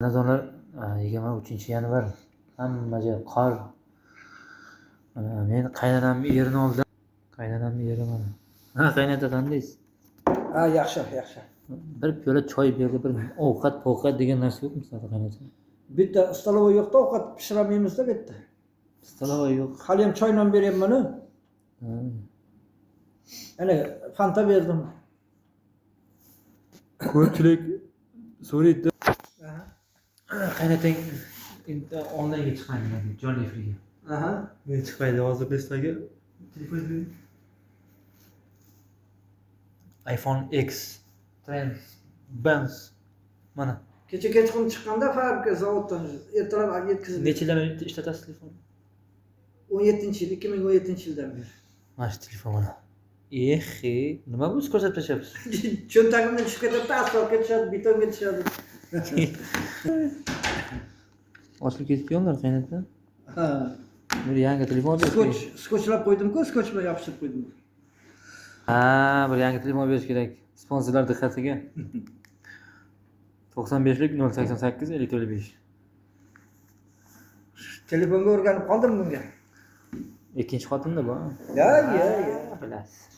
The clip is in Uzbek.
Xonadonlar 23 yanvar, hamma joy qor. Mana men qaynonamni erini oldim. Qaynonamni eri mana. Ha, qaynota, qandaysiz? Ha, yaxshi, yaxshi. Bir piyola choy berdi, bir ovqat povqat degan narsa yo'qmi sizlarda, qaynota? Bitta столовой yo'qda, ovqat pishirolmaymizda bu yerda. Столовой yo'q. Haliyam choy non beryapman-u. Ha. Ana, Fanta berdim. Ko'pchilik so'raydi. Aha. Qaynotang endi onlaynga chiqmaydi, jonli efirga. Aha. Men chiqmaydi hozir sizlarga. Telefon bering. iPhone X Trends Benz mana. Kecha kechqurun chiqqanda fabrika, zavoddan ertalab yetkazib. Necha yildan beri ishlatasiz telefonni? 17-yil, 2017-yildan beri. Mana shu telefon mana. Exi, nima bu, siz ko'rsatib tashlayapsiz? Cho'ntagimdan tushib ketadi, asfaltga tushadi, betonga tushadi. Ochilib ketibdi yonlar, qaynota. Ha. Bir yangi telefon berish Skoch, kerak. Skotchlab qo'ydim-ku, skoch bilan yopishtirib qo'ydim. Ha, bir yangi telefon berish kerak. Sponsorlar diqqatiga. 95lik 088 55. Telefonga o'rganib qoldim bunga. Ikkinchi xotinda bu. Ya, ya, ya. Bilasiz.